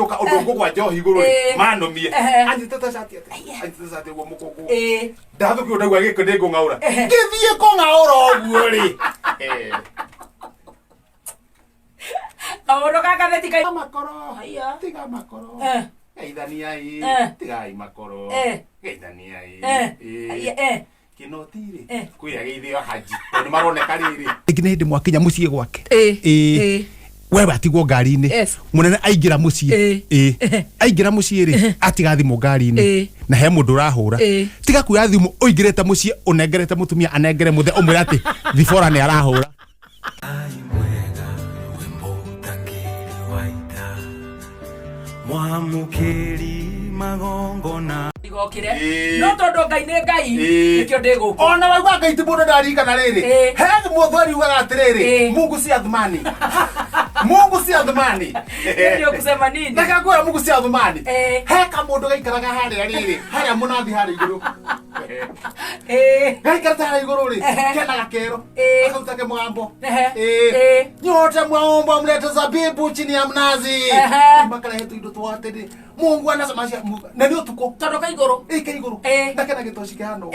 Ũka ũndũ ngũgwa njohi igũrũ rĩ, manũmie. Anyitĩte cati atĩ, anyitĩte cati ũguo mũkũngũ. Ndathũkio ndaigua gĩkũ nĩ ngũng'aũra. Ngĩthiĩ kũng'aũra ũguo rĩ. Kaũndũ gaka theti Tiga makoro. Haiya. Tiga makoro. Geithaniai. Tigai makoro. Geithaniai. Haiya, Kĩnoti rĩ, kwĩ ageithio haji tondũ maroneka rĩrĩ. Rĩngĩ nĩ hĩndĩ mwakinya mũciĩ gwake. Ĩĩ. Ĩĩ. Wewe atigwo ngari-inĩ. Mũnene aingĩra mũciĩ. Ĩĩ. Aingĩra mũciĩ rĩ, atiga thimũ ngari-inĩ. Na he mũndũ ũrahũra. Tiga kuoya thimũ ũingĩrĩte mũciĩ ũnengerete mũtumia anengere mũthe ũmwĩre atĩ Thibora nĩ arahũra. Ai mwega wĩmũtangĩri wa ita mwamũkĩri magongona. Igokire. Ĩĩ. No tondũ Ngai nĩ Ngai, nĩkĩo ndĩ gũkũ. Ona waigua Ngai ti mũndũ ndarikana rĩrĩ. He mũthweri ugaga atĩrĩrĩ, Mungu si Athumani, Mungu si Athumani. Ndio kusema nini? Ndakakwĩra Mungu si Athumani. He kamũndũ gaikaraga harĩa rĩrĩ, harĩa mũnathi harĩa igũrũ, gaikarĩte harĩa igũrũ rĩ, kena gakero, gakaruta kĩmũgambo. Nyote mwaomba mlete zabibu chini ya mnazi. Makarehe tuindo twa atĩrĩ Mungu anasema cia Mungu na nĩ ũtukũ. Tondũ ka igũrũ. Ĩ ke igũrũ. Na kena gĩtoci kĩhana ũũ.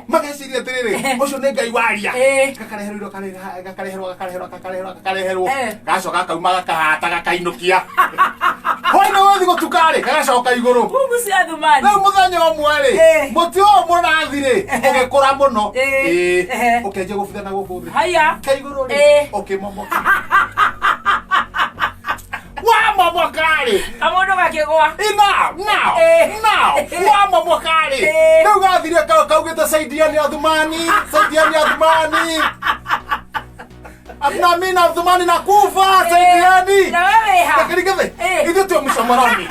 Mageciria atĩrĩrĩ, ũcio nĩ Ngai waria. Gakareherwo indo, gakareherwo, gakareherwo, gakareherwo, gakareherwo. Gacoka gakauma, gakahata, gakainũkia. Hwainĩ gũthiĩ gũtuka rĩ, gagacoka igũrũ. Mungu si Athumani. Rĩu mũthenya ũmwe rĩ, mũtĩ ũyũ mũnathi rĩ, ũgĩkũra mũno. Ĩĩ. Ũkĩanjia gũbutha na gũkũ thĩ. Haya. Ke igũrũ rĩ, ũkĩmomoka. Wamomoka rĩ, Kamũndũ gakĩgwa. Now, now, now, wamomoka rĩ, rĩu gathire kaugĩte saidiani Athumani, saidiani Athumani. Amna mimi na Athumani na kufa, saidiani. Na wewe wĩ ha? Ndakĩrigithe, ithuĩ twĩ mũcomoroni.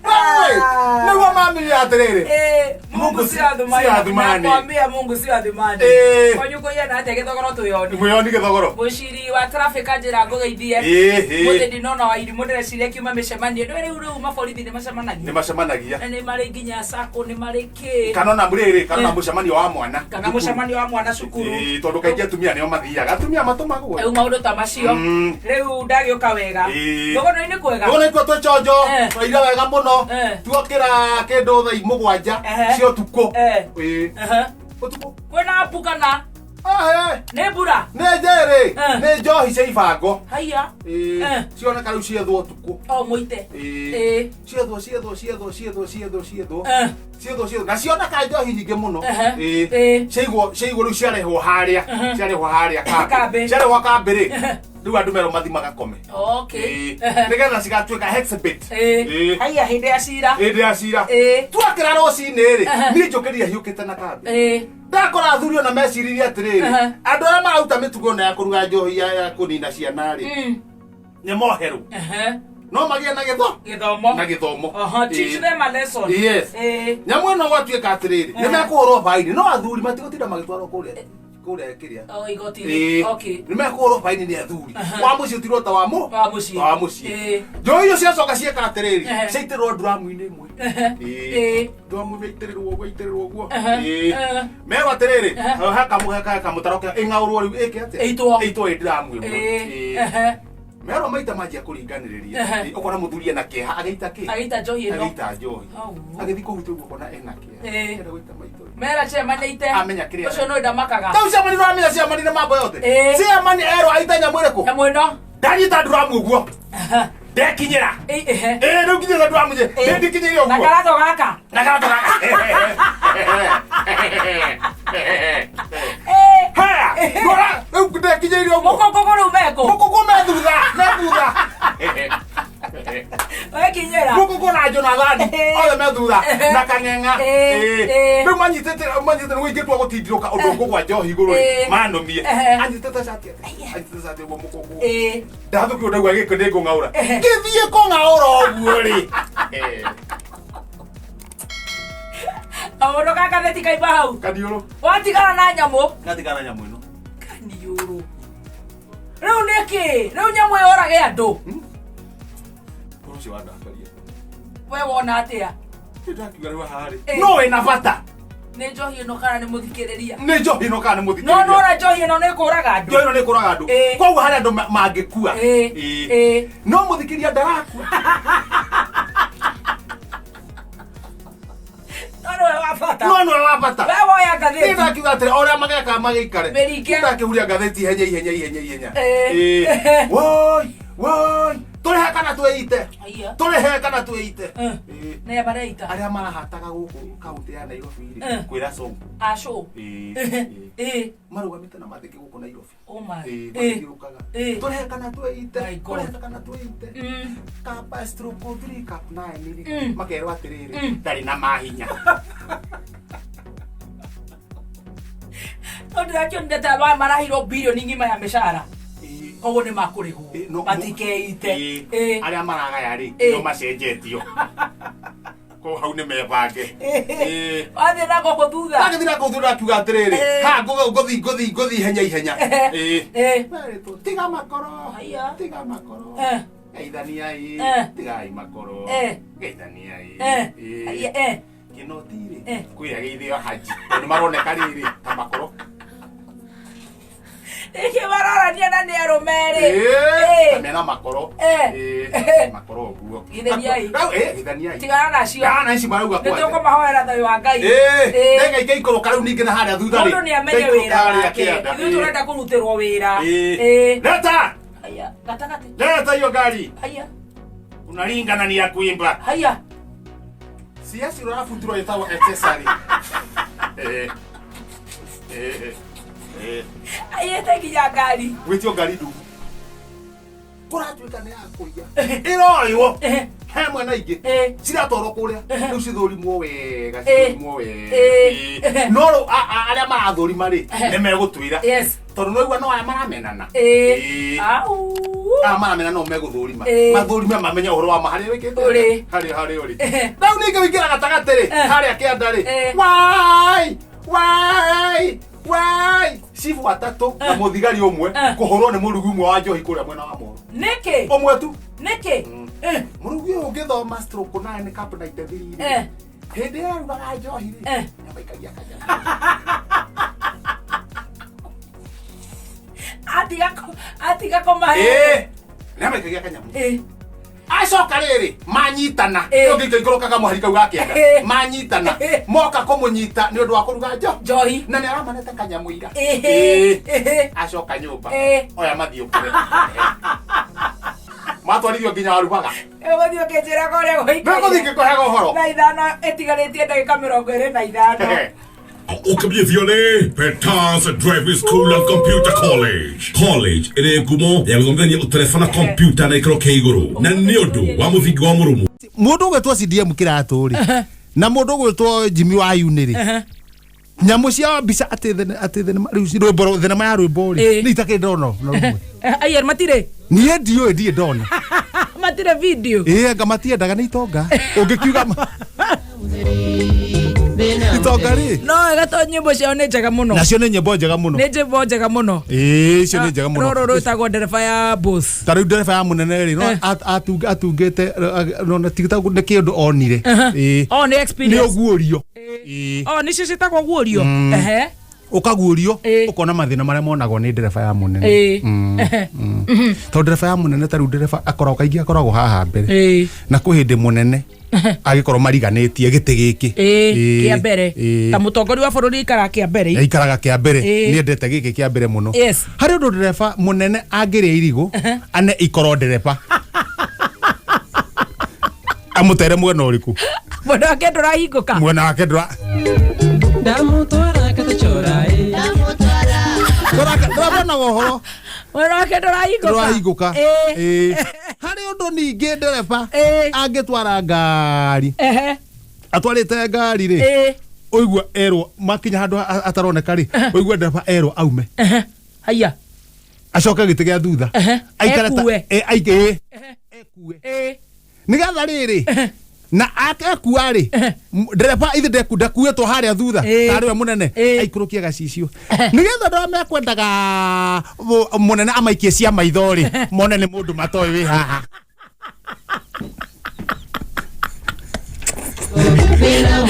Hey, nĩguo mamenye atĩrĩrĩ. Mungu si Athumani. Si Athumani. Nakwambia Mungu si Athumani. Kwanyu kũiyana atĩa gĩthogoro twĩoni? Mwĩoni gĩthogoro. Mũciri wa traffic anjĩra ngũgeithie. Ĩĩ. Mũthĩ ndinona wa irimũ ndĩreciria kiuma mĩcemanio. Ndũĩ rĩu maborithi nĩ macemanagia. Nĩ macemanagia. Na nĩ marĩ nginya sacco, nĩ marĩ kĩ. Kana ona rĩrĩ, kana ona mũcemanio wa mwana. Kana mũcemanio wa mwana cukuru. Ĩĩ, tondũ kaingĩ atumia nĩo mathiaga. Atumia matũmagwo. Rĩu maũndũ ta macio. Rĩu ndagĩũka wega. Thogoro-inĩ kwega. Thogoro-inĩ kwa twĩ chonjo. Twaira wega mũno. Tuokĩra kĩndũ thaa 7 cia ũtukũ. Ĩĩ. Ũtukũ. Kwĩna mbu kana? Ahe. Nĩ mbura? Nĩ njĩrĩ. Nĩ njohi cia ibango. Haiya. Ĩĩ. Cioneka rĩu ciethwo ũtukũ. O mũite. Ĩĩ. Ciethwo, ciethwo, ciethwo, ciethwo, ciethwo, ciethwo. Ciethwo, ciethwo. Na cioneka njohi nyingĩ mũno. Ĩĩ. Ciaigwo, ciaigwo rĩu ciarehwo harĩa. Ciarehwo harĩa kambĩ. Kambĩ. Ciarehwo kambĩ rĩ. Rĩu andũ merwo mathi magakome. Okay. Ĩĩ. Nĩgetha cigatuĩka exhibit. Ĩĩ. Haiya hĩndĩ ya cira. Hĩndĩ ya cira. Twakĩra rũcinĩ rĩ, niĩ njũkĩrire hiũkĩte na kambĩ. Ndakora athuri ona meciririe atĩrĩrĩ, andũ arĩa mararuta mĩtugo ĩno ya kũruga njohi ya kũnina ciana rĩ, nĩ moherwo. No magĩe na gĩtho Gĩthomo. Na gĩthomo. Teach them a lesson. Yes. Nyamũ ĩno gwatuĩka atĩrĩrĩ, nĩ mekũhũrwo baini, no athuri matigũtinda magĩtwarwo kũrĩa kũrĩa kĩrĩa. O igoti-inĩ. Okay. Nĩ mekũhũrwo baini nĩ athuri. Wa mũciĩ ũtirwo ta wa mũ. Wa mũciĩ. Wa mũciĩ. Njohi icio ciacoka cieka atĩrĩrĩ, ciaitĩrĩrwo nduramu-inĩ ĩmwe. Nduramu ĩmwe yaitĩrĩrwo ũguo, yaitĩrĩrwo ũguo. Merwo atĩrĩrĩ, he kamũtaro ĩng'aũrwo rĩu ĩke atĩa? Ĩitwo. Ĩitwo ĩ nduramu ĩmwe. Merwo maita manjia kũringanĩrĩria. Ũkona mũthuri ena kĩeha agĩita kĩ? Agĩita njohi ĩno. Agĩita njohi. Agĩthiĩ kũhutia ũguo ũkona ena kĩeha. Enda gũita maithori. Mera chairman aite. Amenya kĩrĩa. Ũcio nĩ ndamakaga. Rĩu chairman nĩũramenya chairman nĩ mambo yothe. Chairman erwo aite nyamũ ĩrĩkũ? Nyamũ ĩno. Ndanyita nduramu ũguo. Ndekinyĩra. Ĩĩ rĩu nginyĩte nduramu nje. Ndĩndikinyĩire ũguo. Na karato gaka. Na karato gaka. Haya, rora, rĩu ndekinyĩire ũguo. Mũkũngũgũ rĩu mekũ? Mũkũngũ me thutha, me thutha. Wekinyĩra. Mũkũngũ na Jonathani othe me thutha na kang'eng'a. Rĩu manyitĩte manyitĩte nĩ ingĩtua gũtindirũka ũndũ ngũgwa njohi igũrũ rĩ, manũmie. Anyitĩte cati atĩ, anyitĩte cati ũguo mũkũngũ. Ndathũkio ndaigua gĩkũ nĩ ngũng'aũra. Ngĩthiĩ kũng'aũra ũguo rĩ. Kaũndũ gaka theti kaimba hau. Kaniũrũ. Watigana na nyamũ. Ngatigana na nyamũ ĩno. Kaniũrũ. Rĩu nĩkĩ? Rĩu nyamũ ĩyo ũrage andũ. Ũhoro ũcio wandakaria. We wona atĩa? Ndakiuga rĩu haha rĩ. No wĩna bata. Nĩ njohi ĩno kana nĩ mũthikĩrĩria? Nĩ njohi ĩno kana nĩ No mũthikĩrĩria? nora njohi ĩno nĩ kũraga andũ. Njohi ĩno nĩ kũraga andũ. Ĩĩ. Koguo harĩ andũ mangĩkua. Ĩĩ. Ĩĩ. Ĩĩ. No mũthikĩrĩria ndarakua. No nĩwe wa bata. No nĩwe wa bata. We woya Niĩ ngathĩti. ndakiuga atĩrĩ, o ũrĩa mageka magĩikare. Mĩringe. Ndakihuria ngathĩti ihenya ihenya ihenya ihenya. Ĩĩ. Ĩĩ. Woi, woi, tũrĩhe kana twĩite? Aya. Tũrĩhe kana twĩite? Eh. Ĩĩ. Nĩ bareita. Arĩa marahataga gũkũ kaunti ya Nairobi rĩ, Eh. kwĩra Sonko. Aco. Ĩĩ, ĩĩ. Ĩĩ. Marũgamĩte na mathĩki gũkũ Nairobi. Oh my. Ĩĩ, Ĩĩ. mathiũrũrũkaga. Ĩĩ. Tũrĩhe kana twĩite? My God. Tũrĩhe kana twĩite? Kapa stroke 3 cup 9 rĩ, makerwo atĩrĩrĩ, ndarĩ na mahinya. No ndĩrakĩonire ta marahirwo bilioni ng'ima ya mĩcara. Ĩĩ. Koguo nĩ makũrĩhwo. Ĩĩ, no- Matikeite. Ĩĩ. Ĩĩ. Arĩa maragaya rĩ, Ĩĩ. no macenjetio. Koguo hau nĩ mebange. Ĩĩ. Wathiĩ na gũkũ thutha. Ndagĩthiĩ na kũu thutha akiuga atĩrĩrĩ, Ĩĩ. ha ngũthi ngũthi ngũthi ihenya ihenya. Ĩĩ. Ĩĩ. Merĩtwo, tiga makoro. Haiya. Tiga makoro. Eh. Geithaniai. Eh. Tigai makoro. Eh. Geithaniai. Eh. Ĩĩ. Haiya, eh. Kĩnoti rĩ, Eh. kwĩ agĩithio haji. Tondũ maroneka rĩrĩ ta makoro. Nĩkĩ marorania na nĩ arũme rĩ? Ĩĩ. Ĩĩ. Mena makoro. Eh. Ĩĩ. Makoro ũguo. Geithaniai. Rĩu, ĩĩ, geithaniai. Tigana nacio. Kana ici marauga Nĩ kwanja. tũkũmahoera thayũ wa Ngai. Ĩĩ. Ĩĩ. Ndege ikaikũrũka rĩu ningĩ na harĩa thutha rĩ. Mũndũ nĩ amenye Ikaikũrũka wĩra harĩa wake. kĩanda. Ithuĩ tũrenda kũrutĩrwo wĩra. Ĩĩ. Ĩĩ. Leta! Haiya, gatagatĩ. Leta hiyo gari. Haiya. Unalingana ni ya kuimba. Haiya. Siasi ũrabutirwo ĩtagwo accessory. Eh. Eh. Eh. Aiyĩte nginya ngari. Wĩtio ngari ndugu. Kũratuĩka nĩ ya kũiya. Ĩroywo. Eh. He mwena ingĩ. Eh. Ciratwarwo kũrĩa. Rĩu cithũrimwo wega, Eh. cithũrimwo wega. Eh. Eh. No rĩu arĩa marathũrima rĩ, nĩ megũtwĩra. Yes. Tondũ no igua no aya maramenana. Ĩĩ. Ĩĩ. Au. Aya maramena no megũthũrima. Ĩĩ. Mathũrime mamenye ũhoro wa ma harĩa wĩkĩte. Ũrĩ. Harĩa harĩa ũrĩ. Eh. Rĩu ningĩ wĩingĩra gatagatĩ rĩ, Eh. harĩa kĩanda rĩ. Eh. Wai! Wai! Wai! Cibu atatũ na Eh. mũthigari ũmwe Eh. kũhũrwo nĩ mũrugi ũmwe wa njohi kũrĩa mwena wa Moro. Nĩkĩ? Ũmwe tu. Nĩkĩ? Eh. Mũrugi ũyũ ũngĩthoma stroke 9 cup 93 rĩ. Eh. Hĩndĩ ĩrĩa arugaga njohi rĩ, Eh. nĩamaikagia kanyama. Atiga atiga kũmahe. Ĩĩ. Nĩamaikagia kanyamũ. Ĩĩ. Acoka rĩrĩ manyitana Ĩĩ. ĩyo ngĩikũrũkaga mũhari kau ga kĩanda Ĩĩ. manyitana Ĩĩ. moka kũmũnyita nĩ ũndũ wa kũruga njo Njohi. na nĩ aramanete kanyamũ ira Ĩĩ. Ĩĩ. Ĩĩ. Acoka nyũmba Ĩĩ. oya mathiĩ ũkũre matwarithio nginya warubaga. Ũgũthiĩ ũkĩnjĩraga ũrĩa Nĩngũthiĩ gũikaire. ngĩkũhega ũhoro. Thaa 5 ĩtigarĩtie ndagĩka 25. Ukabye Petans Driving School and Computer College. College ĩrĩ ngumo ya gũthomithania ũtereba na kompiuta na gĩkĩro kĩa igũrũ na nĩ ũndũ wa mũthingi wa mũrũmu. Mũndũ ũgwĩtwo CDM kĩratũ rĩ na mũndũ ũgwĩtwo Jimmy wa Yuni rĩ, nyamũ cia mbica atĩ atĩ thenema rĩu rwĩmbo thenema ya rwĩmbo rĩ Ĩĩ. nĩ itakĩrĩ ndona na rũmwe. Aiya, matirĩ. Niĩ ndiũĩ, ndirĩ ndona. Matirĩ video. Ĩĩ, anga matiendaga nĩ itonga ũngĩkiuga itonga rĩ. No wega to nyĩmbo ciao nĩ njega mũno. Nacio nĩ nyĩmbo njega mũno. Nĩ nyĩmbo njega mũno. Ĩĩ, icio nĩ njega mũno. Rũrũ rwĩtagwo ndereba ya bus. Ta rĩu ndereba ya mũnene rĩ no Eh. atungĩte no tigita nĩ kĩndũ onire. Ĩĩ. Oh, nĩ Nĩ experience. ũguũrio. Ĩĩ. Oh, nĩcio ciĩtagwo guũrio. Ehe. Ũkaguũrio. Ĩĩ. Ũkona mathĩna marĩa monagwo nĩ ndereba ya mũnene. Ĩĩ. Tondũ ndereba ya mũnene, ta rĩu ndereba akoragwo kaingĩ akoragwo haha mbere. Ĩĩ. Na kwĩ hĩndĩ mũnene agĩkorwo mariganĩtie gĩtĩ gĩkĩ. Ĩĩ, Ĩĩ, kĩa mbere. Ĩĩ. Ta mũtongoria wa bũrũri aikaraga kĩa mbere. Aikaraga kĩa mbere. Ĩĩ. Nĩendete gĩkĩ kĩa mbere mũno. Yes. Harĩ ũndũ ndereba mũnene angĩrĩa irigũ ane ikorwo ndereba amũtere mwena ũrĩkũ? Mwena wake ndũrahingũka. Mwena wake ndũra Ndamutwara katachora eh. ndũrabonaga ũhoro. Mwena wake ndũrahingũka. Ndũrahingũka. Ĩĩ. Ĩĩ. Harĩ ũndũ ningĩ ndereba Ĩĩ. angĩtwara ngari Ehe. atwarĩte ngari rĩ, Ĩĩ. ũigua erwo makinya handũ ataroneka rĩ, ũigua ndereba erwo aume. Ehe. Haiya. Acoke gĩtĩ gĩa thutha. Ehe. Aikare ta- Ekue. ĩĩ. Ekue. Ĩĩ. Nĩgetha rĩrĩ na akekua rĩ, ndereba ithe ndakuĩtwo harĩa thutha Ĩĩ. tarĩ we mũnene Ĩĩ. aikũrũkie gacicio nĩgetha andũ arĩa mekwendaga mũnene amaikie cia maitho rĩ mone nĩ mũndũ matoĩ wĩ haha.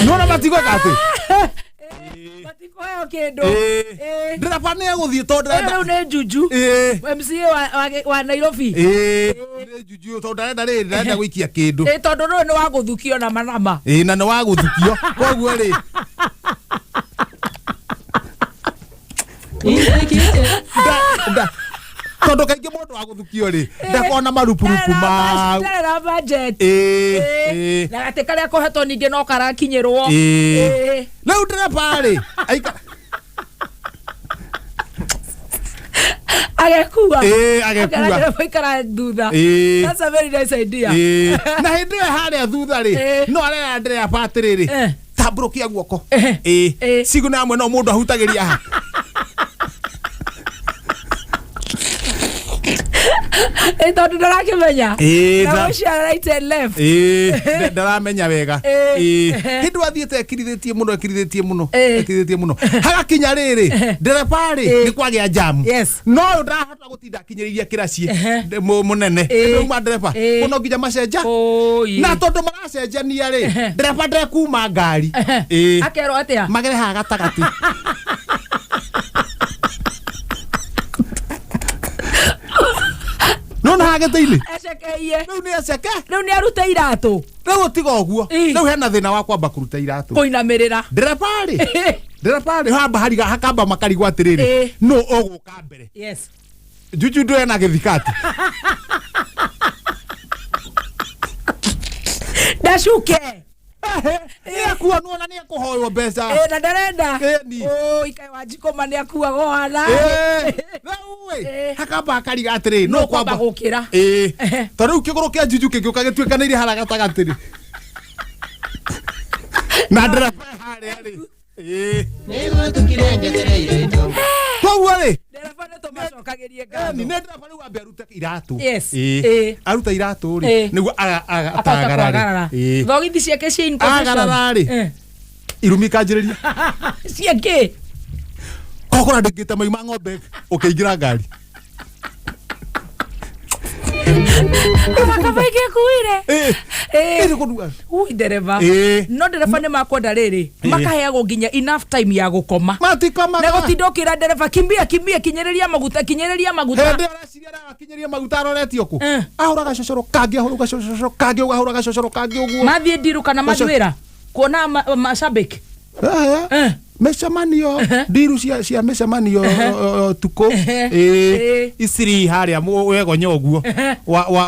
Nona matigweka atĩ Matikũheo kĩndũ. Ĩĩ. Ĩĩ. Ndereba nĩ egũthiĩ tondũ Ũyũ ndarenda rĩu nĩ Juju. Ĩĩ. MCA wa Nairobi. Ĩĩ. Nĩ Juju tondũ ndarenda rĩrĩ ndarenda gũikia kĩndũ. Ĩĩ, tondũ rũrũ nĩ wa gũthukio na manama. Ĩĩ na nĩ wa gũthukio koguo rĩ tondũ kaingĩ mũndũ wa gũthukio rĩ ndakona marupurupu mau. Ndarĩ na budget. Ĩĩ, Ĩĩ. ĩĩ. Na gatĩ karĩa kohetwo ningĩ no karakinyĩrwo. Ĩĩ. Ĩĩ. Rĩu ndereba rĩ aika Agekua. Ĩĩ, agekua. Akera ndereba ikara thutha. Ĩĩ. That's a very nice idea. Ĩĩ. Na hĩndĩ ĩyo harĩa thutha rĩ Ĩĩ. no arera ndereba atĩrĩrĩ Eh. tambũrũkia guoko. Eh. Ĩĩ. Ĩĩ. Ciguna amwe no mũndũ ahutagĩria haha. Ĩĩ, tondũ ndarakĩmenya. Ĩĩ, Na ũcio right and left. Ĩĩ, ndaramenya wega. Ĩĩ. Ĩĩ. Hĩndĩ wathiĩte ekirithĩtie mũno ekirithĩtie mũno Ĩĩ. ekirithĩtie mũno hagakinya rĩrĩ ndereba rĩ Ĩĩ. nĩ kwagĩa jamu Yes. no ũyũ ndarahota gũtinda akinyĩrĩirie kĩraciĩ Ehe. Mũnene Ĩĩ. rĩu ma ndereba Ĩĩ. mũno nginya macenja Oi. na tondũ maracenjania rĩ ndereba ndekuma ngari. Ĩĩ. Akerwo atĩa? Magere haha gatagatĩ. Nona haha gĩtĩ-inĩ Ecekeie. rĩu nĩ eceke. Rĩu nĩ arute iratũ. Rĩu ũtiga ũguo. Ĩ. Rĩu hena thĩna wa kwamba kũruta iratũ. Kũinamĩrĩra. Ndereba rĩ ndereba rĩ hamba hariga hakamba makarigwo atĩrĩrĩ Ĩ. nũ ũgũka mbere. Yes. Juju ndũ ena gĩthikati. Ndacuke. Nĩ akuonwo na nĩ ekũhoywo mbeca. Ĩĩ, na ndarenda. Ĩni. Ũi, kaĩ Wanjikũma nĩ akuaga hana. Ĩ, rĩu ĩ Ĩ. hakamba hakariga atĩrĩrĩ Nũ nũ kwamba gũkĩra. Ĩ. Ehe. Tondũ rĩu kĩgũrũ kĩa Juju kĩngĩũka gĩtuĩkanĩirie harĩa gatagatĩ rĩ na ndereba harĩa rĩ. Ĩ. Koguo rĩ Ndereba nĩ tũmacokagĩrie Ĩni, ngatho. nĩ ndereba rĩu ambe arute iratũ. Yes. Ĩ. Ĩ. Aruta iratũ rĩ Ĩ. nĩguo Akahota atagarare. kwagarara. Ĩ. Thogithi ciake ciĩ in position. Agarara rĩ. Eh. Irumi ikanjĩrĩria. Cia kĩ? Kokora ndĩngĩte mai ma ng'ombe ũkĩingĩra ngari. Kaba ingĩkuire. Ĩ. Ĩ. Ĩ, kũndua. Ui, ndereba. Ĩ. No ndereba nĩ makwenda rĩrĩ Ĩ. makaheagwo nginya enough time ya gũkoma Matikomaga. na gũtinda ũkĩra ndereba kimbia kimbia kinyĩrĩria maguta kinyĩrĩria maguta. Hĩndĩ ĩyo areciria arakinyĩria maguta aroretio kũ? Eh. Ahũra gacocoro kangĩ ahũra gacocoro kangĩ ũgahũra gacocoro kangĩ ũguo. Mathiĩ ndiru kana Ũcio- mathiĩ wĩra kuona mashabiki. Aya. Eh. Mĩcemanio ndiru cia mĩcemanio tukũ. Ehe. Ĩ. Ĩ. Iciri harĩa wegonya ũguo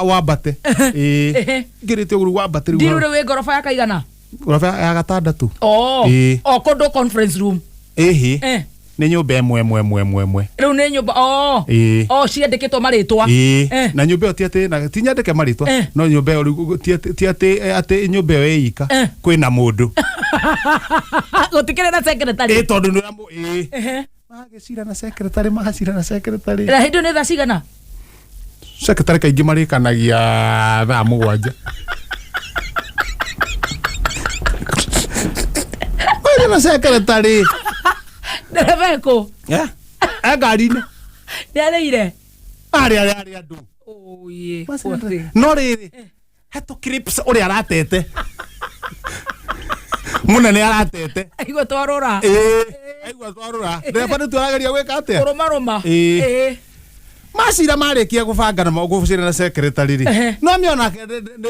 wambate. Ĩ. Ehe. Ngĩrĩte ũguo wambate rĩu. Ndiru rĩu wĩ ngoroba ya kaigana? Ngoroba ya gatandatũ. Oh. Ĩ. O kũndũ conference room. Ĩhĩ. Eh. Nĩ nyũmba ĩmwe ĩmwe ĩmwe ĩmwe ĩmwe. Rĩu nĩ nyũmba oh. Ĩ. Oh, ciandĩkĩtwo marĩtwa. Ĩ. Eh. Na nyũmba ĩyo ti atĩ na ti nyandĩke marĩtwa Eh. no nyũmba ĩyo rĩu ti atĩ ti atĩ atĩ nyũmba ĩyo ĩ ika Eh. kwĩna mũndũ. Gũtikĩrĩ na secretary. Ĩ tondũ nĩ ũrĩa ĩ. Ehe. Magagĩcira na secretary magacira na secretary. Na hĩndĩ ĩyo nĩ thaa cigana? Secretary kaingĩ marĩkanagia thaa 7. Kwĩna na secretary. Ndereba ekũ? Eh? E ngari-inĩ. Nĩ arĩire? Arĩ arĩ arĩ andũ. Oye. No rĩrĩ hetũ clips ũrĩa aratete mũnene aratete. Aigua twarũra. Ĩĩ, aigua twarũra ndereba nĩ twarageria gwĩka atĩa. Kũrũmarũma. Ĩĩ. Ĩĩ. Macira marĩkia gũbanga na gũcira na secretary rĩ Ehe. no amĩona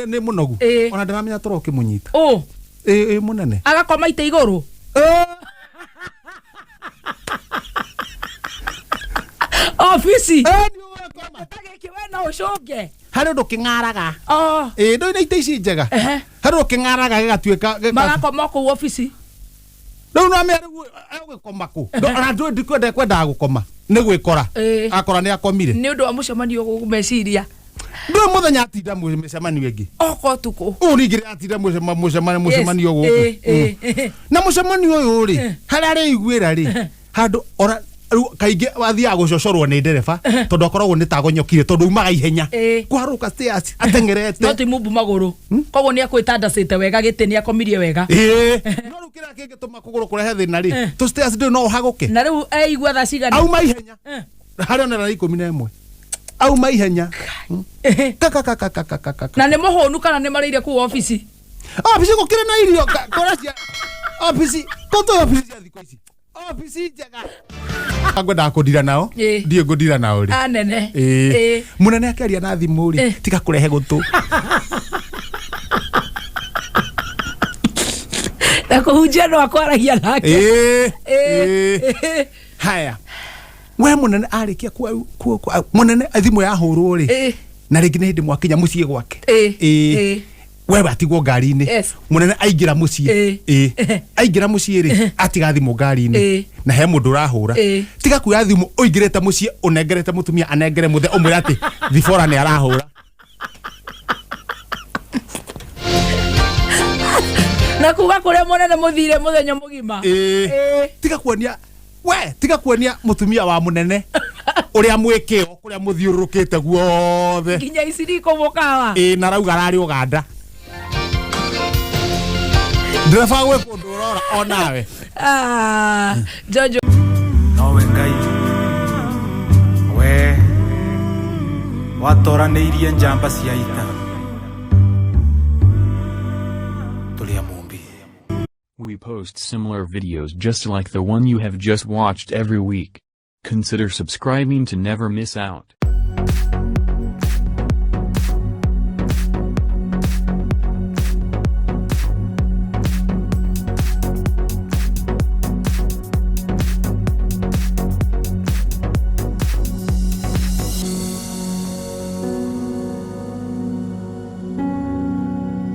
nĩ mũnogu Ĩĩ. ona ndaramenya toro ũkĩmũnyita. Ũ. Ĩ mũnene. Agakoma itĩ igũrũ. Obici. Ĩ, nĩ ũgakoma. Ta gĩkĩ we no ũcũnge. Harĩ ũndũ kĩng'araga. Oh. Ĩ ndũĩ na itĩ ici njega. Ehe. Harĩ ũndũ kĩng'araga gĩgatuĩka Magakoma kũu obici. Rĩu no amenya rĩu egũgĩkoma kũ. Ona ndũĩ ndikwenda kwendaga gũkoma nĩ gwĩkora. Ĩĩ. Akora nĩ akomire. Nĩ ũndũ wa mũcemanio meciria. Ndũĩ mũthenya atinda mĩcemanio ĩngĩ. Oko ũtukũ. Ũũ ningĩ atinda mũcemanio gũkũ. Ĩĩ, ĩĩ. Na mũcemanio ũyũ rĩ harĩa arĩiguĩra rĩ handũ ona rĩu kaingĩ athiaga gũcocorwo nĩ ndereba tondũ akoragwo nĩ tagonyokire tondũ umaga ihenya Ĩĩ. kũharũka stairs ateng'erete. No ti mumbu magũrũ. Koguo nĩ akwĩtandacĩte wega gĩtĩ nĩ akomirie wega. Ĩĩ. No rĩu kĩrĩa kĩngĩtũma kũgũrũ kũrehe thĩna rĩ tũ stairs ndũĩ no ũhagũke. Na rĩu eigua thaa cigana? Auma ihenya Eh. harĩa onera nĩ 11 auma ihenya. Ehe. Kakakakakakakaka. Na nĩ mũhũnu kana nĩ marĩire kũu obici? Obici gũkĩrĩ na irio kũrĩa cia obici kũtũ obici cia thikũ ici. Obici njega ngwendaga kũndira nao. Ndiĩ ngũndira nao rĩ. Anene. Ĩĩ. Mũnene akĩaria na thimũ rĩ, tiga kũrehe gũtũ. Na kũhunjia no akwaragia nake. Ĩĩ. Ĩĩ. Ĩĩ. Haya, we mũnene arĩkia mũnene thimũ yahũrwo rĩ, na rĩngĩ nĩ hĩndĩ mwakinya mũciĩ gwake. Ĩĩ. We watigwo ngari-inĩ. Mũnene aingĩra mũciĩ. Ĩĩ. Aingĩra mũciĩ rĩ, atiga thimũ ngari-inĩ na he mũndũ ũrahũra. Tiga kuoya thimũ ũingĩrĩte mũciĩ ũnengerete mũtumia anengere mũthe ũmwĩre atĩ thibora nĩ arahũra. Na kuga kũrĩa mũnene mũthire mũthenya mũgima. Ĩĩ. Tiga kuonia, we tiga kuonia mũtumia wa mũnene ũrĩa mwĩkĩo kũrĩa mũthiũrũrũkĩte guothe. Nginya iciriko mũkawa. Ĩĩ, na arauga ararĩ Ũganda. Ndereba gwĩ kũndũ ũrora onawe. Ah, Jojo. Nowe Ngai we watoranĩirie njamba cia ita tũrĩ a Mũmbi. We post similar videos just like the one you have just watched every week. Consider subscribing to never miss out.